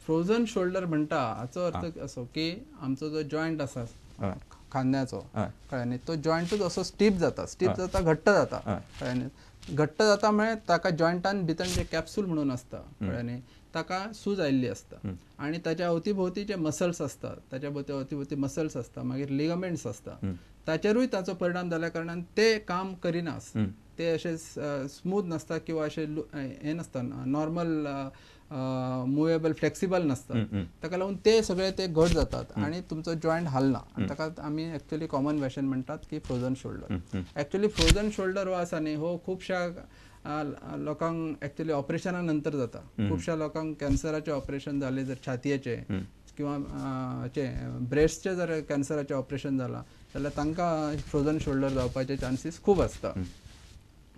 Frozen shoulder म्हणटा हाचो अर्थ असो की आमचो जो जॉयंट आसा खांद्याचो, कळ्ळें न्ही, तो जॉयंटूच असो स्टीप जाता, स्टीप जाता, घट्ट जाता, कळ्ळें न्ही. घट्ट जाता म्हळ्यार ताका जॉयंटान भितर जे कॅप्सूल म्हणून आसता, कळ्ळें न्ही, ताका सूज आयिल्ली आसता आनी ताच्या अवती भोवती जे मसल्स आसता, ताच्या भोवती अवती भोवती मसल्स आसता, मागीर लिगमेंट्स आसता, ताचेरूय ताचो परिणाम जाल्या कारणान ते काम करिना, ते अशे स्मूथ नासता किंवा अशे हें नासता, नॉर्मल मुवेबल फ्लेक्सिबल नासता. ताका लागून ते सगळे ते घट जातात आनी तुमचो जॉयंट हालना आनी ताका आमी एक्चुअली कॉमन भाशेन म्हणटात की frozen shoulder. Actually frozen shoulder हो आसा न्ही, हो खुबश्या लोकांक एक्चुअली ऑपरेशना नंतर जाता. खुबश्या लोकांक कॅन्सराचें ऑपरेशन जालें जर छातयेचें किंवा ब्रेस्टचें जर कॅन्सराचें ऑपरेशन जालां जाल्यार तांकां फ्रोझन शोल्डर जावपाचे चान्सीस खूब आसता.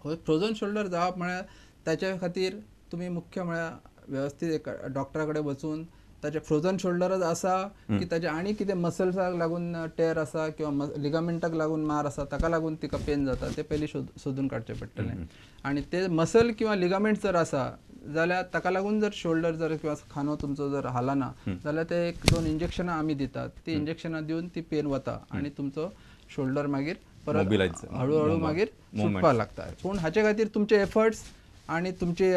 हो फ्रोझन शोल्डर जावप म्हळ्यार ताच्या खातीर तुमी मुख्य म्हळ्यार वेवस्थीत एक डॉक्टरा कडेन वचून ताचे फ्रोझन शोल्डरच आसा की ताचे आनी कितें मसल्साक लागून टेर आसा किंवा लिगामेंटाक लागून मार आसा, ताका लागून तिका पेन जाता, ते पयलीं सोदून काडचें पडटलें. आनी ते मसल किंवा लिगामेंट जर आसा जाल्यार ताका लागून जर शोल्डर जर किंवा खांदो तुमचो जर हालना जाल्यार ते एक दोन इंजेक्शनां आमी दितात, ती इंजेक्शनां दिवन ती पेन वता आनी तुमचो शोल्डर मागीर परत Mobilize. हळूहळू मागीर सुटपाक लागता. पूण हाचे खातीर तुमचे एफर्ट्स आनी तुमची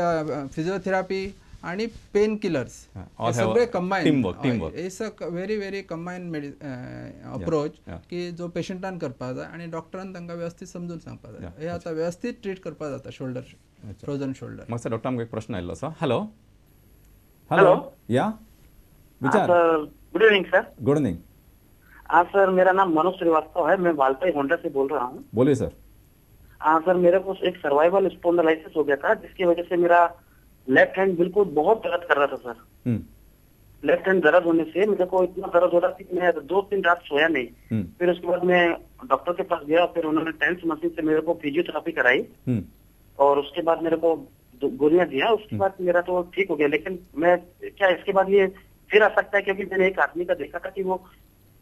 फिजिओथेरपी आणि पेन किलर्स all have सगळे a combine. Teamwork, teamwork. It's a very very combine approach की जो पेशंटान करपाक जाय आनी डॉक्टरान तांकां व्यवस्थीत समजून सांगपाक जाय. हे आतां व्यवस्थीत ट्रीट करपाक जाता शोल्डर, फ्रोझन शोल्डर. म्हाका डॉक्टर आमकां एक प्रश्न आयिल्लो आसा. हॅलो. हेलो. या, विचार. Sir, good evening sir. Good evening. हाँ सर, मेरा नाम मनोज श्रीवास्तव है, मैं वालपई होंडा से बोल रहा हूँ. बोलिए सर. हाँ सर, मेरे को एक सर्वाइकल स्पोंडलाइसिस हो गया था, जिसकी वजह से मेरा लेफ्ट हैंड बिल्कुल बहुत दर्द कर रहा था सर. लेफ्ट हैंड दर्द होने से मेरे को इतना दर्द हो रहा था कि मैं 2-3 रात सोया नहीं. फिर उसके बाद मैं डॉक्टर के पास गया, फिर उन्होंने टेंस मशीन से मेरे को फिजियोथेरेपी कराई और उसके बाद मेरे को गोलियां दिया. उसके बाद मेरा तो ठीक हो गया, लेकिन मैं क्या इसके बाद ये फिर आ सकता है? क्योंकि मैंने एक आदमी का देखा था कि वो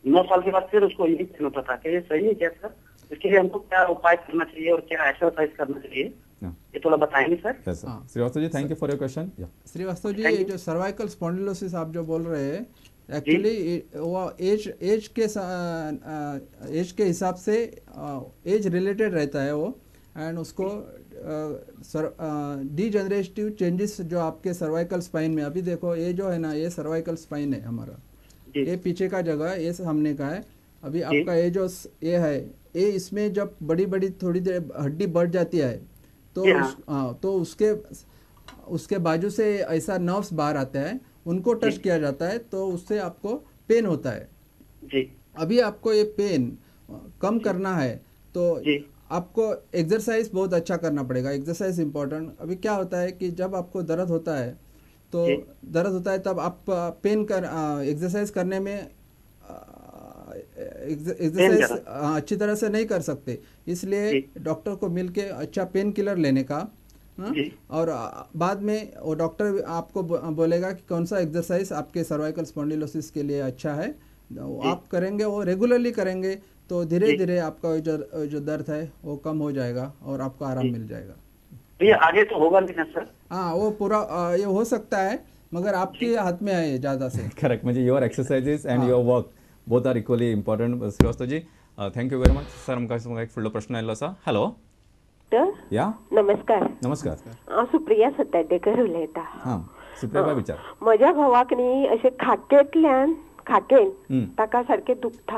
9 साल के बाद फिर उसको यही पेन होता था. क्या ये सही है क्या सर? इसके लिए हमको क्या उपाय करना चाहिए और क्या एक्सरसाइज करना चाहिए, ये थोड़ा बताएंगे sir? Yes sir. Srivastava ji, thank you for your question. Srivastava ji, Thank ये you. जो सर्वाइकल स्पॉन्डिलोसिस आप जो बोल रहे हैं, एक्चुअली वो एज के हिसाब से एज रिलेटेड रहता है वो एंड उसको सर डीजनरेटिव चेंजेस जो आपके सर्वाइकल स्पाइन में, अभी देखो, ये जो है ना, ये सर्वाइकल स्पाइन है हमारा. ये पीछे का जगह है, ये सामने का है. अभी आपका ये जो ये है, ये इसमें जब बड़ी बड़ी थोड़ी देर हड्डी बढ़ जाती है तो हाँ, तो उसके उसके बाजू से ऐसा नर्व्स बाहर आते हैं, उनको टच किया जाता है तो उससे आपको पेन होता है. अभी आपको ये पेन कम करना है तो आपको एक्सरसाइज बहुत अच्छा करना पड़ेगा. Exercise important. अभी क्या होता है कि जब आपको दर्द होता है तो दर्द होता है तब आप पेन कर एक्सरसाइज करने में एक्सरसाइज अच्छी तरह से नहीं कर सकते, इसलिए डॉक्टर को मिलके अच्छा पेन किलर लेने का, हाँ? और बाद में वो डॉक्टर आपको बोलेगा कि कौन सा एक्सरसाइज आपके सर्वाइकल स्पॉन्डिलोसिस के लिए अच्छा है, वो आप करेंगे, वो रेगुलरली करेंगे तो धीरे धीरे आपका जो जो दर्द है वो कम हो जाएगा और आपको आराम मिल जाएगा. तो ये आगे तो होगा नहीं ना सर? हाँ, वो पूरा ये हो सकता है, मगर आपके हाथ में है ज़्यादा से. करेक्ट, म्हणजे your exercises and your work both are equally important. Srivastava ji, thank you very much sir. आमकां एक फुडलो प्रश्न आयिल्लो आसा. हॅलो. डॉक्टर. या. नमस्कार. नमस्कार. हांव सुप्रिया सत्याडेकर उलयतां. हां सुप्रिया बाय, विचार. म्हज्या घोवाक न्ही अशें खाकेंतल्यान, खाकेन ताका सारकें दुखता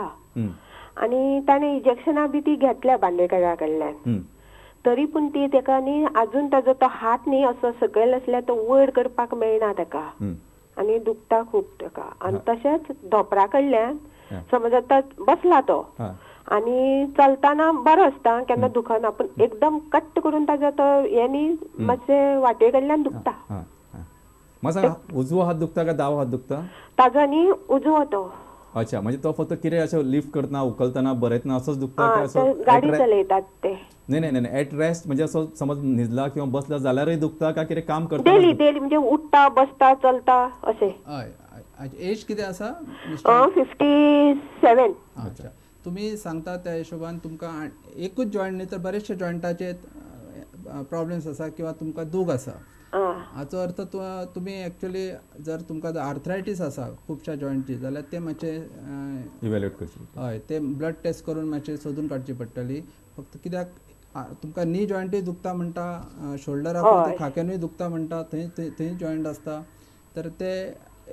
आनी ताणें इंजेक्शनां बी ती घेतल्या बांदेकरा कडल्यान, तरी पूण ती ताका न्ही अजून ताजो तो हात न्ही असो सकयल आसल्यार तो वयर करपाक मेळना ताका आनी दुखता खूब ताका. आनी तशेंच धोंपरा कडल्यान समज आतां बसला तो आनी चलतना बरो आसता, केन्ना दुखना, पूण एकदम कट्ट करून ताजो तो हें न्ही मातशें वाटे कडल्यान दुखता. हां हां म्हाका सांग, उजवो हात दुखता काय दावो हात दुखता? ताजो न्ही उजवो तो. अच्छा, म्हणजे तो फक्त कितें अशें लिफ्ट करतना, उखलतना, बरयतना असोच दुखता काय असो ते गाडी चलयतात ते. नाही नाही नाही, एट रेस्ट म्हणजे असो समज न्हिदला किंवा बसला जाल्यारय दुखता काय कितें काम करतना? डेली डेली, म्हणजे उठता, बसता, चलता अशें. हय, एज कितें आसा मिस्टर? 57. अच्छा, तुमी सांगता त्या हिशोबान तुमकां एकूच जॉयंट न्ही तर बरेचशे जॉयंटाचे प्रॉब्लेम्स आसा किंवा तुमकां दूख आसा. हाचो अर्थ तुमी एक्चुअली जर तुमकां आर्थरायटीस आसा खुबश्या जॉयंटची जाल्यार ते मातशें इव्हॅल्युएट करचें. हय, ते ब्लड टेस्ट करून मातशें सोदून काडची पडटली. फक्त कित्याक तुमकां नी जॉयंटूय दुखता म्हणटा, शोल्डराक खाक्यानूय दुखता म्हणटा, थंय थंय जॉयंट आसता, तर ते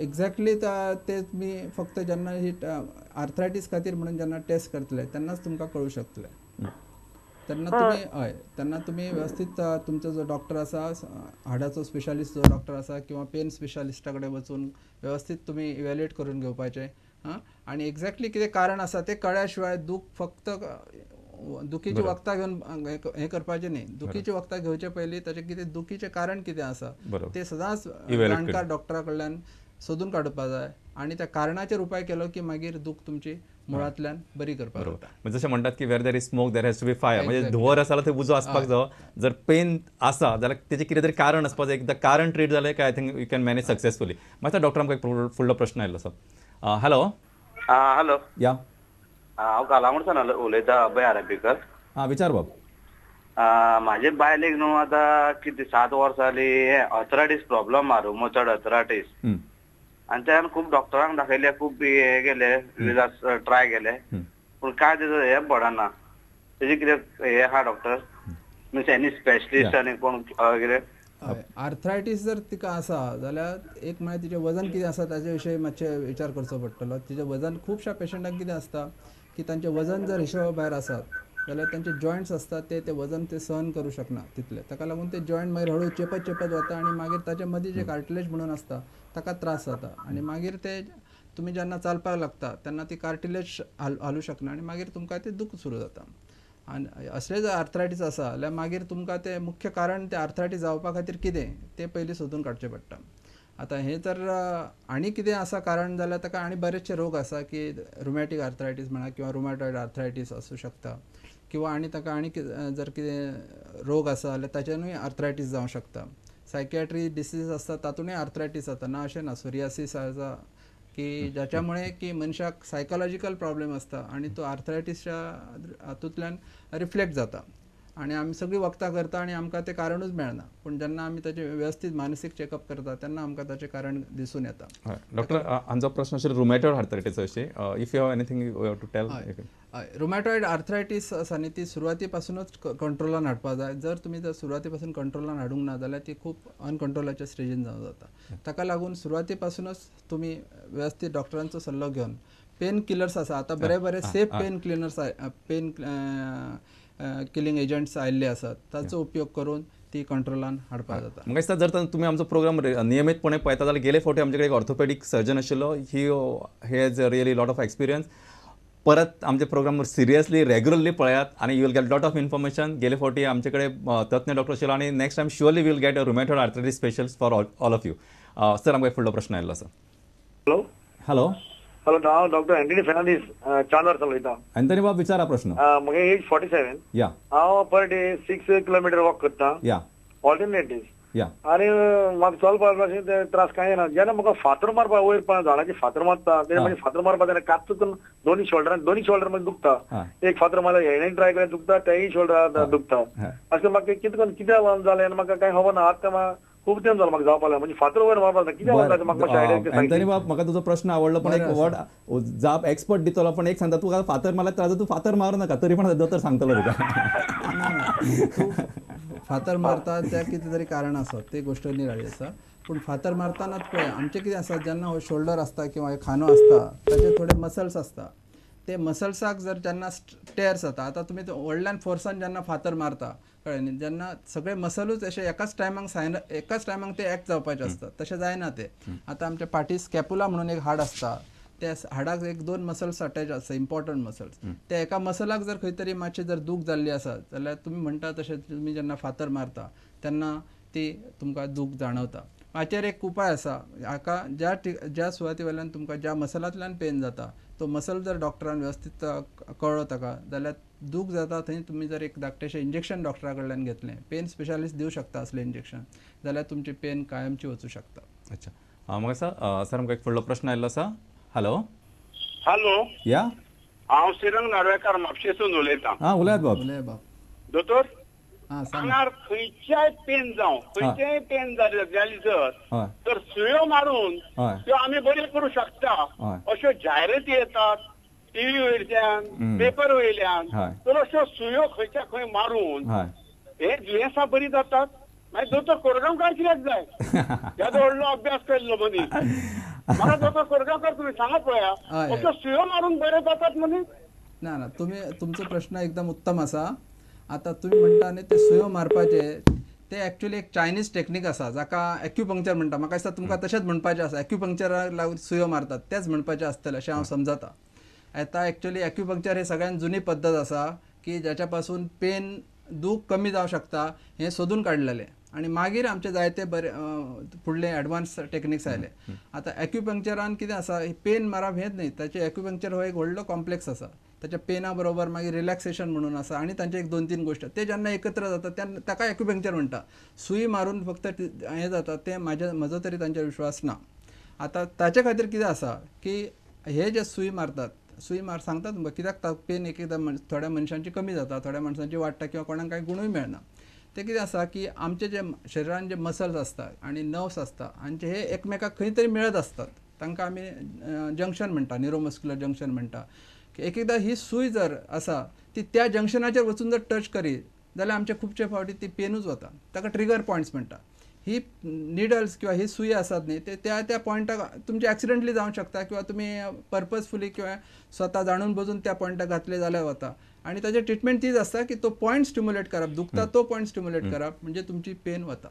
एक्झॅक्टली ते तुमी फक्त जेन्ना ही आर्थरायटीस खातीर म्हणून जेन्ना टेस्ट करतले तेन्नाच तुमकां कळूं शकतले. तेन्ना तुमी हय तेन्ना तुमी वेवस्थीत तुमचो जो डॉक्टर आसा, हाडाचो स्पेशलिस्ट जो डॉक्टर आसा किंवा पेन स्पेशलिस्टा कडेन वचून वेवस्थीत तुमी इव्हॅल्युएट करून घेवपाचें. हां, आनी एक्झॅक्टली कितें कारण आसा तें कळ्ळ्या शिवाय दूख फक्त दुखीची वखदां घेवन हें करपाचें न्ही. दुखीची वखदां घेवचे पयलीं ताचें कितें दुखीचें कारण कितें आसा तें सदांच जाणकार डॉक्टरा कडल्यान सोदून काडपा जाय आनी त्या कारणाचेर उपाय केलो की मागीर दूख तुमची मुळांतल्यान बरी करपाक जाता. म्हणजे जशें म्हणटात की where there is smoke there has to be fire, म्हणजे धुंवर आसा जाल्यार थंय उजो आसपाक जावो. जर पेन आसा जाल्यार तेजें कितें तरी कारण आसपाक जाय. एकदां कारण ट्रीट जालें काय I think you can manage successfully. मातसो डॉक्टर आमकां एक फुडलो प्रश्न आयिल्लो आसा. हॅलो. हॅलो. या, हांव कालांगुटसान उलयतां, अभय आरबीकर. हां, विचार बाब. म्हाजे बायलेक न्हू आतां कितें 7 वर्सां जालीं अर्थरायटीस प्रॉब्लम आहा, रुमोचड अर्थरायटीस. आनी त्यान खूब डॉक्टरांक दाखयले, खूब हे केले, ट्राय केले, पूण काय तेजो हे पडना. तेजे कितें हे आहा डॉक्टर, मिन्स एनी स्पेशलिस्ट आनी कोण कितें? आर्थरायटीस जर तिका आसा जाल्यार एक म्हळ्यार तिचें वजन कितें आसा ताजे विशीं मातशें विचार करचो पडटलो. तिचें वजन खुबश्या पेशंटांक कितें आसता की तांचें वजन जर हिशोबा भायर आसात जाल्यार तांचे जॉयंट्स आसतात ते ते वजन ते सहन करूं शकना तितले, ताका लागून ते जॉयंट मागीर हळू चेपत चेपत वता आनी मागीर ताचे मदीं जे कार्टिलेज म्हणून आसता ताका त्रास जाता आनी मागीर ते तुमी जेन्ना चलपाक लागता तेन्ना ती कार्टिलेज हालूं शकना आनी मागीर तुमकां ते दूख सुरू जाता. आनी असले जर आर्थरायटीस आसा जाल्यार मागीर तुमकां तें मुख्य कारण तें आर्थरायटीस जावपा खातीर कितें तें पयलीं सोदून काडचें पडटा. आतां हें जर आनी कितें आसा कारण जाल्यार ताका आनी बरेचशे रोग आसा की रुमॅटीक आर्थरायटीस म्हणा किंवा रुमॅटॉयड आर्थरायटीस आसूं शकता किंवा आनी ताका आनी जर कितें रोग आसा जाल्यार ताच्यानूय आर्थरायटीस जावं शकता. सायकियाट्री डिसीज आसता तातूंतय आर्थरायटीस जाता, ना अशें ना. सोरियासीस आसा की जाच्यामुळे की मनशाक सायकोलॉजिकल प्रॉब्लेम आसता आनी तो आर्थरायटीसच्या हातूंतल्यान रिफ्लेक्ट जाता आनी आमी सगळीं वखदां करता आनी आमकां तें कारणूच मेळना. पूण जेन्ना आमी ताचें वेवस्थीत मानसीक चॅकअप करता तेन्ना आमकां ताचें कारण दिसून येता. डॉक्टर, हांचो प्रश्न आशिल्लो रुमॅटॉयड आर्थरायटीस अशी, if you have anything you have to tell. हय, रुमॅटॉयड आर्थरायटीस आसा न्ही ती सुरवाती पासूनच कंट्रोलान हाडपा जाय. जर तुमी जर सुरवाती पासून कंट्रोलान हाडूंक ना जाल्यार ती खूब अनकंट्रोलाच्या स्टेजीन जावं जाता. ताका लागून सुरवाती पासूनच तुमी वेवस्थीत डॉक्टरांचो सल्लो घेवन पेन किलर्स आसा आतां बरे बरे safe pain cleaners pain killing agents आयिल्ले आसात ताचो उपयोग करून ती कंट्रोलान हाडपाक जाता. म्हाका दिसता जर तुमी आमचो प्रोग्राम नियमितपणे पळयता जाल्यार गेले फावटी आमचे कडेन एक ऑर्थोपेडीक सर्जन आशिल्लो, he has really lot of experience. परत आमचे प्रोग्राम सिरियसली रेगुलरली पळयात आनी you will get lot of information. गेले फावटी आमचे कडेन तज्ञ डॉक्टर आशिल्लो आनी next time surely will get a rheumatoid arthritis specialist for all of you. Sir, आमकां एक फुडलो प्रश्न आयिल्लो आसा. हॅलो. हॅलो. हॅलो, हांव डॉक्टर अँथनी फेर्नांडीस चांदोर सावन उलयतां. अँथनी बाब, विचारा प्रश्न. म्हगे एज 47. या. हांव पर डे 6 किलोमिटर वॉक करता. या. Alternate days. या. आनी म्हाका चलपाक अशें ते त्रास कांय ना. जेन्ना म्हाका फातर मारपा वयर झाडाची फातर मारता तेन्ना मागीर फातर मारपा तेन्ना कातून दोनी शोल्डरान दोनी शोल्डर मध्ये दुखता. एक फातर मारल्यार हेणेन ट्राय केल्यार दुखता, तेय शोल्डर दुखता. अशें म्हाका कितें करून कित्याक लागून जालें आनी म्हाका कांय खबर ना. आतां खूब तेम जालो म्हाका जावपाक लागलो, म्हणजे फातर वयर मारपाक कित्याक लागून म्हाका. अँथनी बाब, म्हाका तुजो प्रश्न आवडलो, पण एक वर्ड जाप एक्सपर्ट दितलो, पण एक सांगता, तुका फातर मारल्यार त्रास, तूं फातर मारू नाका तरी पण दोतोर सांगतलो तुका. फातर मारता त्या कितें तरी कारण आसा, ते गोश्ट निराळी आसा. पूण फातर मारतानाच पळय आमचें कितें आसा, जेन्ना हो शोल्डर आसता किंवा खांदो आसता ताचे थोडे मसल्स आसता, ते मसल्साक जर जेन्ना टेर जाता, आतां तुमी व्हडल्यान फोर्सान जेन्ना फातर मारता कळ्ळें न्ही, जेन्ना सगळे मसलूच अशे एकाच टायमाक सायन एकाच टायमाक ते एक्ट जावपाचे आसता, तशें जायना ते. आतां आमच्या फाटी स्कॅपुला म्हणून एक हाड आसता, त्या हाडाक एक दोन मसल्स अटॅच आसता, इम्पॉर्टंट मसल्स. त्या एका मसलाक जर खंय तरी मातशें जर दूख जाल्ली आसा जाल्यार तुमी म्हणटा तशें तुमी जेन्ना फातर मारता तेन्ना ती तुमकां दूख जाणवता. हाचेर एक उपाय आसा, हाका ज्या ज्या सुवाती वयल्यान तुमकां ज्या मसलांतल्यान पेन जाता तो मसल जर डॉक्टरान वेवस्थीत कळ्ळो ताका जाल्यार दूख जाता थंय तुमी जर एक धाकटेशें इंजेक्शन डॉक्टरा कडल्यान घेतलें, पेन स्पेशलिस्ट दिवं शकता असलें इंजेक्शन, जाल्यार तुमची पेन कायमची वचूं शकता. अच्छा, म्हाका सर सर आमकां एक फुडलो प्रश्न आयिल्लो आसा. हॅलो. हॅलो. या, हांव श्रीरंग नार्वेकार म्हापशेसून उलयतां. हां, उलयात बाब. उलय बाब. दोतोर, आंगार खंयच्याय पेन जावं, खंयचेय पेन जाली जर तर सुयो मारून त्यो आमी बऱ्यो करूं शकता अश्यो जायराती येतात टीव्ही वयल्यान, पेपर वयल्यान. तर अश्यो सुयो खंयच्या खंय मारून हे दुयेंसां बरी जातात. मागीर दोतोर कोरगांवकार कित्याक जाय? येदो व्हडलो अभ्यास केल्लो मनीस म्हाका दोतोर कोरगांवकार तुमी सांगा पळया, अश्यो सुयो मारून बरे जातात मनीस? ना ना, तुमी तुमचो प्रश्न एकदम उत्तम आसा. आतां तुमी म्हणटा न्ही ते सुयो मारपाचे, ते एक्चुअली एक चायनीज टेक्नीक आसा जाका एक्युपंक्चर म्हणटा. म्हाका दिसता तुमकां तशेंच म्हणपाचें आसा, एक्युपंक्चराक लागून सुयो मारतात तेंच म्हणपाचें आसतलें अशें हांव समजता. आतां एक्चुअली एक्युपंक्चर ही सगळ्यान जुनी पद्दत आसा की जाच्या पासून पेन दूख कमी जावं शकता हें सोदून काडलेलें आनी मागीर आमचे जायते बरे फुडले एडवान्स टेक्निक्स आयले. आतां एक्युपंक्चरान कितें आसा, पेन मारप हेंच न्ही, ताचें एक्युपंक्चर हो एक व्हडलो कॉम्प्लेक्स आसा. ताच्या पेना बरोबर मागीर रिलॅक्सेशन म्हणून आसा आनी तांचे एक दोन तीन गोश्टी ते जेन्ना एकत्र जाता तेन्ना ताका एक्युपंक्चर म्हणटा. सुई मारून फक्त हें जाता तें म्हजो तरी तांचेर विश्वास ना. आतां ताचे खातीर कितें आसा की हे जे सुई मारतात, सुई मार सांगता तुमकां कित्याक पेन एक एकदां थोड्या मनशांची कमी जाता, थोड्या मनशांची वाडटा किंवा कोणाक कांय गुणूय मेळना. ते कितें आसा की आमचे जे शरिरान जे मसल्स आसता आनी नर्व्स आसता हांचे हे एकमेकाक खंय तरी मेळत आसतात, तांकां आमी जंक्शन म्हणटा, न्युरोमस्क्युलर जंक्शन म्हणटा. एक एकदां ही सूय जर आसा ती त्या जंक्शनाचेर वचून जर टच करीत जाल्यार आमचे खुबशे फावटी ती पेनूच वता, ताका ट्रिगर पॉयंट्स म्हणटा. ही निडल्स किंवा ही सुई आसात न्ही ते त्या त्या पॉयंटाक तुमचे एक्सिडेंटली जावंक शकता किंवा तुमी पर्पजफुली किंवा स्वता जाणून बुजून त्या पॉयंटाक घातले जाल्यार वता. आनी ताचे ट्रिटमेंट तीच आसता की तो पॉयंट स्टिम्युलेट करप, दुखता तो पॉयंट स्टिम्युलेट करप म्हणजे तुमची पेन वता.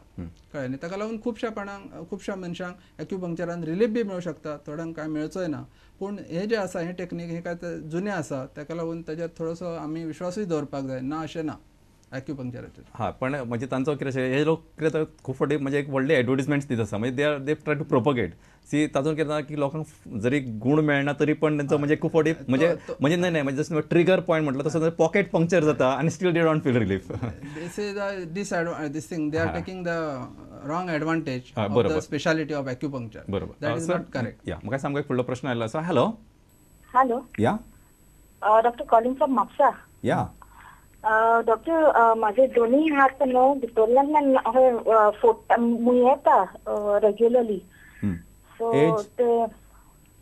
कळ्ळें न्ही? ताका लागून खुबश्या कोणाक, खुबश्या मनशांक एक्युपंक्चरान रिलीफ बी मेळूं शकता, थोड्यांक कांय मेळचोय ना. पूण हे जे आसा हे टेक्नीक हे काय जुने आसा, ताका लागून ताचेर थोडोसो आमी विश्वासूय दवरपाक जाय, ना अशें ना एक्युपंक्चराचेर. हां, पण म्हणजे तांचो कितें हे लोक कितें खूब फावटी म्हणजे एक व्हडले एडवर्टीजमेंट्स दित आसा, म्हणजे they are they try to propagate see. तातूंत कितें जाता की लोकांक जरी गूण मेळना तरी पण तांचो म्हणजे खूब फावटी म्हणजे म्हणजे न्हय न्हय म्हणजे जशें ट्रिगर पॉयंट म्हटलं तसं पॉकेट पंक्चर जाता आनी still they don't feel relief. This is this thing they are taking the wrong advantage of the speciality of acupuncture. बरोबर, that is not correct. या म्हाका सामको एक फुडलो प्रश्न आयिल्लो आसा. Hello hello, yeah doctor calling from Mapusa. Yeah doctor, माझे दोन्ही हात न्हू भितरल्यान अशें मुयेता रेग्युलरली. सो ते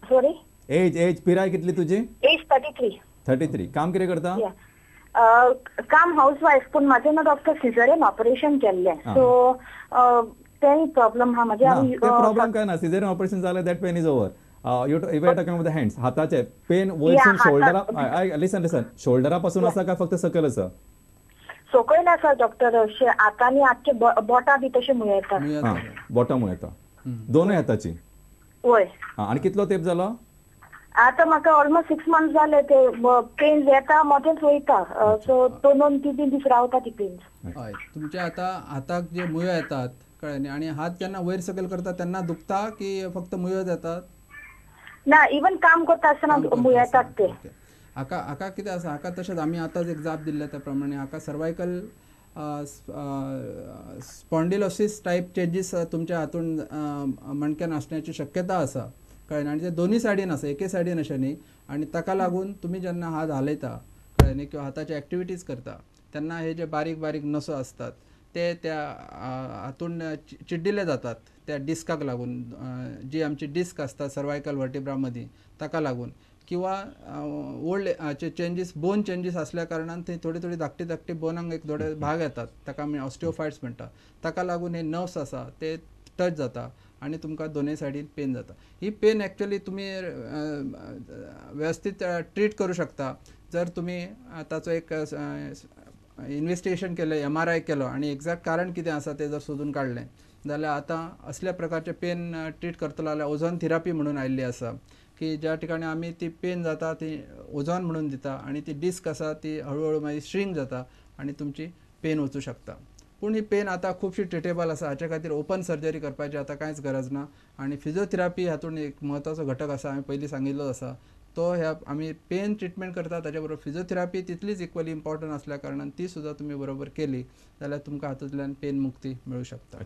सॉरी, एज एज पिराय कितली तुजी? एज 33. 33. काम कितें करता? काम हाऊस वायफ, पूण म्हाजें न्हू डॉक्टर सिजरीयन ऑपरेशन केल्लें, सो तेंय प्रॉब्लम आहा म्हाजें. प्रॉब्लम काय ना, सिजरीयन ऑपरेशन जालें that pain is over. You are talking about the hands, हाताचे पेन वयरसून शोल्डरा, लिसन लिसन, शोल्डरा पासून आसा काय फक्त सकयल आसा? सकयल आसा डॉक्टर, अशें हातांनी आख्खे बोटां बी तशें मुयेता. बोटां मुयेता दोनूय हाताची? वय. आनी कितलो तेंप जालो? आतां म्हाका ऑलमोस्ट 6 मंथ्स जाले ते पेन येता मोटेच वयता, सो 2-3 तीन दीस रावता ती पेन. हय, तुमच्या आतां हाताक जे मुयो येतात कळ्ळें न्ही, आनी हात जेन्ना वयर सकयल करता तेन्ना दुखता की फक्त मुयो येतात? ना, इवन काम करता आसतना मुयेतात ते. हाका हाका कितें आसा, हाका तशेंच आमी आतांच एक जाप दिल्ल्या त्या प्रमाणे हाका सर्वायकल स्पॉन्डिलोसीस टायप चेंजीस तुमच्या हातून मणक्यान आसण्याची शक्यता आसा. कळ्ळें? आनी ते दोनूय सायडीन आसा, एके सायडीन अशें न्ही. आनी ताका लागून तुमी जेन्ना हात हालयता कळ्ळें न्ही किंवा हाताचे एक्टिविटीज करता तेन्ना हे जे बारीक बारीक नसो आसतात ते त्या हातून चिड्डिले जातात त्या डिस्काक लागून, जी आमची डिस्क आसता सर्वायकल वर्टिब्रा मदीं ताका लागून, किंवा ओल्ड चेंजीस बोन चेंजीस आसल्या कारणान थंय थोडी थोडी धाकटी धाकटी बोनांक एक थोडे भाग येतात, ताका आमी ऑस्टिओफायट्स म्हणटा. ताका लागून हे नर्व्स आसा ते टच जाता आनी तुमकां दोनूय सायडीन पेन जाता. ही पेन एक्चुअली तुमी वेवस्थीत ट्रीट करूं शकता जर तुमी ताचो एक इन्वेस्टिगेशन केलें, MRI केलो आनी एक्झॅक्ट कारण कितें आसा तें जर सोदून काडलें जाल्यार आतां असल्या प्रकारचे पेन ट्रीट करतलो जाल्यार ओझोन थेरपी म्हणून आयिल्ली आसा की ज्या ठिकाणी आमी ती पेन जाता ती ओझोन म्हणून दिता आनी ती डिस्क आसा ती हळूहळू मागीर श्रिंक जाता आनी तुमची पेन वचूं शकता. पूण ही पेन आतां खुबशी ट्रिटेबल आसा, हाचे खातीर ओपन सर्जरी करपाची आतां कांयच गरज ना. आनी फिजियोथेरपी हातूंत एक म्हत्वाचो घटक आसा, हांवें पयलीं सांगिल्लो आसा तो. ह्या आमी पेन ट्रिटमेंट करता ताच्या बरोबर फिजियोथेरपी तितलीच इक्वली इम्पॉर्टंट आसल्या कारणान ती सुद्दां तुमी बरोबर केली जाल्यार तुमकां हातूंतल्यान पेन मुक्ती मेळूं शकता.